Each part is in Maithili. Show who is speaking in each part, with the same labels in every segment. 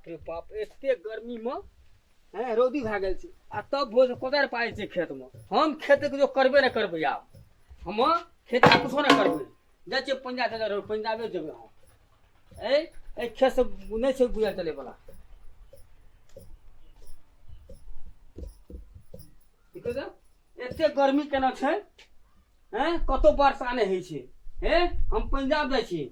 Speaker 1: बाप रे बाप, एते गर्मी में हैं रौदी भए गेल छै आ तब भोज कोदारि पारै छै खेतमे। हम खेतके जो करबे नहि करबै, आब हम खेतके कुछो नहि करबै। जाइ छियै पंजाब, जेबै पंजाबे जेबै हम। एहि एहि खेतसँ नहि छै गुजर चलैवला। एते गर्मी केना छै हैं, कतौ वर्षा नहि होइ छै। हे, हम पंजाब जाइ छी।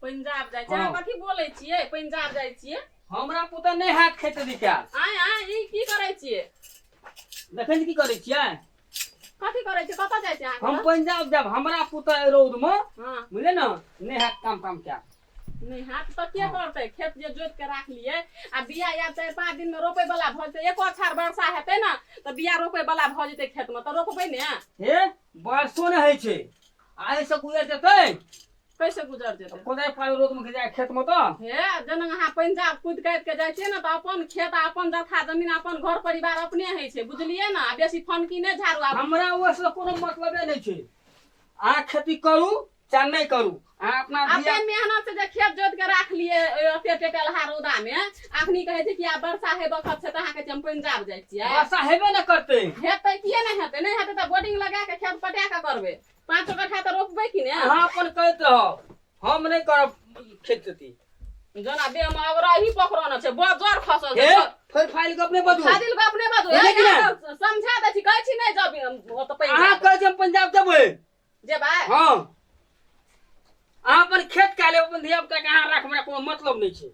Speaker 2: पंजाब जाइ छी? अहाँ कथी बोलै छियै, पंजाब जाइ छियै?
Speaker 1: हमरा पुता नहि हैत खेत दिखा।
Speaker 2: आय आय, ई की करै छियै?
Speaker 1: देखै छी की करै छियै।
Speaker 2: कथी करै छियै, कतऽ जाइ छियै अहाँ?
Speaker 1: हम पंजाब जायब। हमरा पुता एहि रौद में बुझले ने नहि हैत काम ताम कए।
Speaker 2: नहि हाथ तऽ के करतै खेत जे जोति के राखलियै आ बिया आब 4-5 दिन में रोपै वाला भऽ जेतै। एको अछार वर्षा हेतै ने तऽ बिया रोपै वाला भऽ जेतै खेत में, तऽ रोपबै ने।
Speaker 1: हे, वर्षो नहि होइ छै आ एहिसँ गुजर जेतै?
Speaker 2: कैसे गुजर जेतै?
Speaker 1: कोदारि पानि रौद में जाय खेत में तऽ।
Speaker 2: हे, जेना अहाँ पंजाब कूदि काटि के जाइ छियै ने तऽ अपन खेत आ अपन जथा जमीन अपन घर परिवार अपने होइ छै, बुझलियै ने? आ बेसी फनकी नहि झाड़ू आब।
Speaker 1: हमरा ओहिसँ कोनो मतलबे नहि छै। अहाँ खेती करू चाहे नहि करू, अहाँ अपना
Speaker 2: अपने मेहनत से जे खेत जोति के राखलियै ओते टेटलहा रौदा में, अखनी कहै छै कि आब वर्षा हे बखत छै तऽ अहाँ कहै छियै हम पंजाब जाइ छियै।
Speaker 1: वर्षा हेबे नहि करतै।
Speaker 2: हेतै, किए नहि हेतै? नहि हेतै तऽ बोर्डिंग लगा के खेत पटा के करबै, 5 कट्ठा तऽ रोपबै कि ने?
Speaker 1: अहाँ अपन करैत रहब, हम नहि करब खेत खेती।
Speaker 2: जेना देह में अवराही पकड़ने छै, बड़ जोर खसल
Speaker 1: छै। फेर फाइल गप नहि बाजू।
Speaker 2: फाजिल गप नहि बाजू। समझा दै छी, कहै छी नहि जब ओतऽ
Speaker 1: पंजाब। अहाँ कहै छी हम पंजाब जेबै।
Speaker 2: जेबै?
Speaker 1: हँ, अहाँ अपन खेत कए लेब, अपन धिया पुता के अहाँ राख, हमरा कोनो मतलब नहि छै।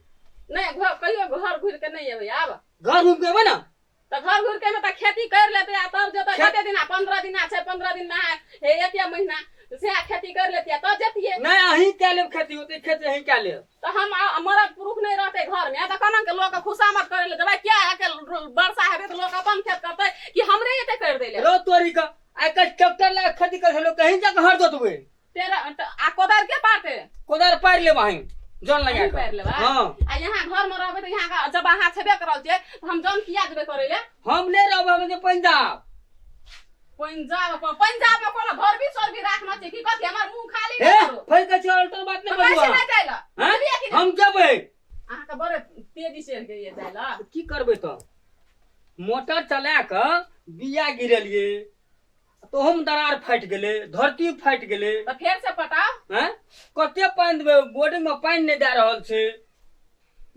Speaker 2: नहि घर कहियो घर घुरि के नहि एबै आब।
Speaker 1: घर घुमि के एबै ने?
Speaker 2: तऽ घर घुरि के एबै तऽ खेती कर लेतै आ तब जेतै। कते दिना? 15 दिना छै, 15 दिन में हे एक महीना से खेती कर लेतियै तब जतियै।
Speaker 1: नहि, अहीं कए लेब खेती, ओते खेत अहीं कए लेब।
Speaker 2: तऽ हम मरद पुरुष नहि रहतै घर में तऽ केना के लोक खुशामद करे ले जेबै? किया के वर्षा हेतै तऽ लोक अपन खेत करतै कि हमरे एते कर दै ले?
Speaker 1: रौ तोरी के, आइ काल्हि ट्रैक्टर लए खेती करै छै लोक, कहीं जाके हर जोतबै।
Speaker 2: तेरा आ कोदारि के पारतै?
Speaker 1: कोदारि पारि लेब अहीं जन लगा
Speaker 2: के पारि लेबै।
Speaker 1: हँ।
Speaker 2: आ यहाँ घर में रहबै तऽ यहाँ जब अहाँ छेबे करल छियै तऽ हम जन किया जेबै करै ले?
Speaker 1: हम नहि रहबै, हम जे पंजाब।
Speaker 2: पंजाब, पंजाब में कोनो घर भी सर भी राखना छै की कथी? हमर मुंह खाली
Speaker 1: नहि करू। फेर कहै छी अल्टर बात नहि बाजू।
Speaker 2: नहि जाइ लए, बुझलियै
Speaker 1: कि? हम जेबै।
Speaker 2: अहाँके बड़े तेजी से गेलियै जाइ लए।
Speaker 1: की करबै तऽ मोटर चला कऽ बिया गिरेलियै तऽ ओहोमे दरार फाटि गेलै, धरती फाटि गेलै।
Speaker 2: तऽ फेर से पटाउ।
Speaker 1: हैं, कते पानि देबै? बोर्डिंग मे पानि नहि दए रहल छै।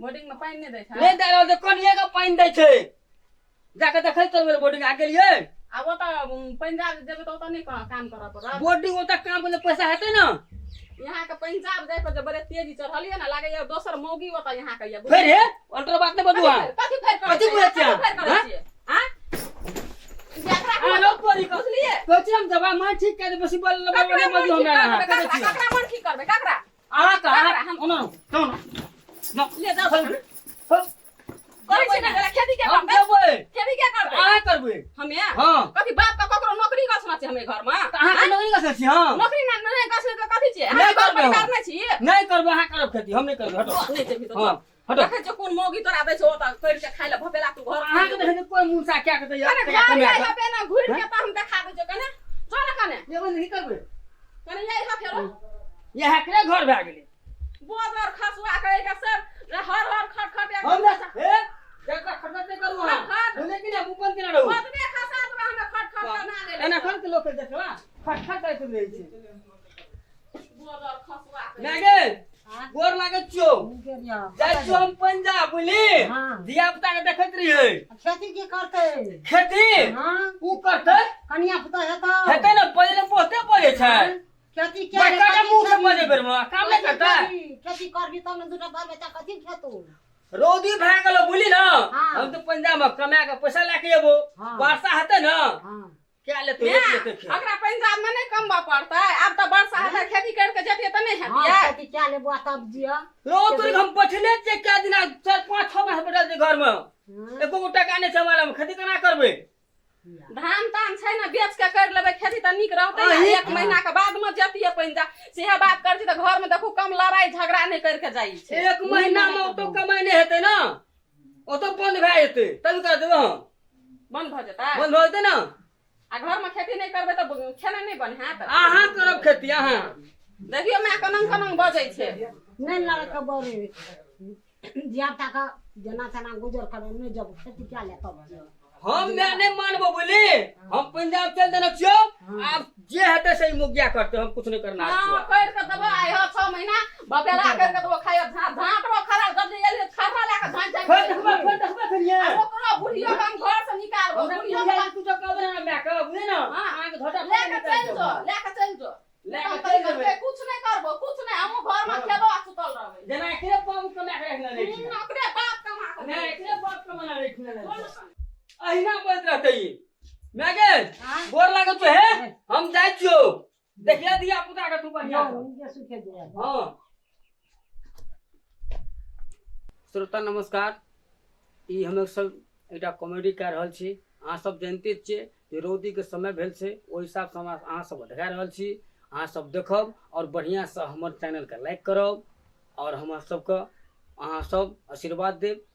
Speaker 2: बोर्डिंग मे पानि नहि दै छै?
Speaker 1: नहि दए रहल छै, कनिए के पानि दै छै। जाके देखै चलबै बोर्डिंग आ गेलियै।
Speaker 2: आ ओतऽ पंजाब जेबै तऽ ओतऽ नहि काम करऽ पड़त?
Speaker 1: बोर्डिंग ओतऽ काम करले पैसा हेतै ने।
Speaker 2: यहाँ के पंजाब जाय पर जे बड़े तेजी चढ़लियै ने, लागैया दोसर मौगी ओतऽ यहाँ के
Speaker 1: ये। फेर हे, अल्टर बात नहि बजू अहाँ।
Speaker 2: कथी फेर?
Speaker 1: कथी बुझै छियै?
Speaker 2: कथी फेर करै छियै? आँ,
Speaker 1: आ रौ तोरी के,
Speaker 2: बुझलियै?
Speaker 1: कहै छी हम जब मन ठीक कए दे, बेसी बोल
Speaker 2: ककरा
Speaker 1: नहि बजू
Speaker 2: मन ठीक
Speaker 1: हमरा। अहाँ
Speaker 2: करबै?
Speaker 1: कहै
Speaker 2: ककरा
Speaker 1: छी
Speaker 2: ककरा मन ठीक करबै? ककरा?
Speaker 1: अहाँ कहाँ
Speaker 2: ककरा? हम
Speaker 1: ओना जाउ ने, जाउ।
Speaker 2: ले जाउ।
Speaker 1: चल।
Speaker 2: करै छी ने खेती के
Speaker 1: हम
Speaker 2: करबै?
Speaker 1: जेबै।
Speaker 2: खेती के करबै?
Speaker 1: अहाँ करबै।
Speaker 2: हमे?
Speaker 1: हँ।
Speaker 2: कथी बाप का ककरो नौकरी गछना छै हमे घर में?
Speaker 1: तऽ अहाँके नौकरी कसै छी? हँ,
Speaker 2: नौकरी ना नहीं गछने तऽ कथी छियै?
Speaker 1: नहि
Speaker 2: अहाँ घर
Speaker 1: करबै हम।
Speaker 2: परिवार नहि छियै?
Speaker 1: नहि करबै, अहाँ करब खेती, हम नहि करबै, हटो।
Speaker 2: नहि जेबही तऽ
Speaker 1: हँ, हटो।
Speaker 2: देखै छियै कोन मौगी तोरा दै छौ ओतऽ करि के खाइ लए भपेला तू घर।
Speaker 1: अहाँके देखै छी कोइ मुसा कए के दैया।
Speaker 2: कने घर जाइ हबे ने घुरि के तऽ हम देखा दै छियौ। कने चल ने, कने
Speaker 1: एबै ने, की करबै?
Speaker 2: कने जाइ हा फेरो।
Speaker 1: इएह के घर भए गेलै।
Speaker 2: बोजर खसुआ के के सर हर हर खट खट एक
Speaker 1: हम हे जकरा खटखट नहि करू अहाँ।
Speaker 2: खट।
Speaker 1: बुझलियै कि नहि? मुँह बंद केने रहू।
Speaker 2: ओतबे खसा देबै हमे खट खट के ना ले।
Speaker 1: एना खन के लोक के देखबा खटखट करैत रहै छै।
Speaker 2: बोजर खसुआ के।
Speaker 1: माय गे, गोर लागै छियौ। जाइ छियौ हम पंजाब, बुझली?
Speaker 3: हाँ।
Speaker 1: धिया पुता के देखैत रहियै।
Speaker 3: खेती की करतै?
Speaker 1: खेती
Speaker 3: हाँ।
Speaker 1: उ करतै।
Speaker 3: कनिया पुतोह हेतौ?
Speaker 1: हेतै ने, पहिले बहुते पढ़ै छै।
Speaker 3: खेती के
Speaker 1: बड़का के मुंह से बजे बेर में काम नहि करतै।
Speaker 3: खेती करबी तब ने दूटा बाल बच्चा कथी खेतौ?
Speaker 1: रौदी भए गेलो, बुझली ने?
Speaker 3: हाँ।
Speaker 1: हम तऽ पंजाब में कमा के पैसा लए के एबो।
Speaker 3: हाँ।
Speaker 1: वर्षा हेतै ने,
Speaker 3: हाँ,
Speaker 1: क्या लेतै?
Speaker 2: माय,
Speaker 1: रोपि लेतै खेत।
Speaker 2: अकरा पंजाब में नहीं कमबऽ पड़तै आब तऽ वर्षा हेतै, खेती कर के जतियै तऽ नहि
Speaker 3: हाँ,
Speaker 2: हेतियै?
Speaker 3: खेती क्या लेबो तब जिया।
Speaker 1: रौ तोरी, हम बैठले छियै कए दिन, 4-5 6 मास बैठल छियै घर में,
Speaker 3: हाँ।
Speaker 1: एको गो टका नहि छै हमरा लग, खेती केना करबै?
Speaker 2: धान तान छै ने, बेच के कर लेबै खेती तऽ नीक रहतै ने।
Speaker 1: अहीं-
Speaker 2: एक महीना के बाद में जतियै पंजाब, सेहे बात करै छी तऽ घर में देखू कम लड़ाई झगड़ा नहि कर के जाइ छै।
Speaker 1: एक महीना में ओतो कमाइ नहि हेतै ने, ओतो बंद भए जेतै, तब कर देबै हम।
Speaker 2: बंद भऽ जेतै?
Speaker 1: बंद भऽ जेतै ने।
Speaker 2: आ घर में खेती नहि करबै तऽ खेनाइ नहि बन हैत?
Speaker 1: अहाँ करब खेती अहाँ।
Speaker 2: देखियौ माय, कनंग कनंग बजै छै।
Speaker 3: नहीं लड़का बड़े। धिया पुता के जेना तेना गुजर करे, नहि जब खेती कए ले तब जियौ।
Speaker 1: हम मैं नहीं मानबो बोली, हम पंजाब चल देने छियो। आब जे हेतै से मुखिया करते, हम कुछ नहीं करना
Speaker 2: हाँ,
Speaker 1: छियो।
Speaker 2: कर के देबो आइ हो 6 महीना बपेला कर के देबो खाइयो, झाँट झाँटबो खड़ा जब जे एलियै खड़ा लए के झाँट झाँट
Speaker 1: फेर देखबा, फेर देखबा करिए।
Speaker 2: आ ओकरो बुढ़ियो के हम घर से निकालबो,
Speaker 1: हमरा
Speaker 2: बुढ़ियो
Speaker 1: बुढ़िया
Speaker 2: के
Speaker 1: के तू तो कहबे ना मैं के, बुझे ना?
Speaker 2: हाँ।
Speaker 1: अहाँ के धोटा
Speaker 2: लए के चलि जो, लए के चलि जो।
Speaker 1: लए के चलि जेबै।
Speaker 2: कुछ नहीं करबो, कुछ नहीं, हमहूँ घर में
Speaker 1: हाँ।
Speaker 2: खेबो आ सुतल रहबै।
Speaker 1: जेना एकरे बाप कमा के रखने रहै छी।
Speaker 2: ओकरे बाप कमा के
Speaker 1: नहि, एकरे बाप कमा के रखने रहै
Speaker 2: बोल
Speaker 1: छी। अहिना बोलैत रहतै ई। मैं गे
Speaker 3: हाँ?
Speaker 1: गोर लागत छौ हे, हम जाइ छियौ, देखिया धिया पुता के तू बढ़िया
Speaker 3: यौ,
Speaker 1: सँ।
Speaker 3: नीके सुखे जे।
Speaker 1: हाँ। श्रोता नमस्कार, ई हम सब एकटा कॉमेडी कए रहल छी। अहाँ सब जानिते छियै जे रौदीके समय भेल छै, ओहि हिसाबसँ हमरा अहाँ सब देखा रहल छी। अहाँ सब देखब और बढ़िआँसँ हमर चैनलके लाइक करब और हमर सबके अहाँ सब आशीर्वाद देब।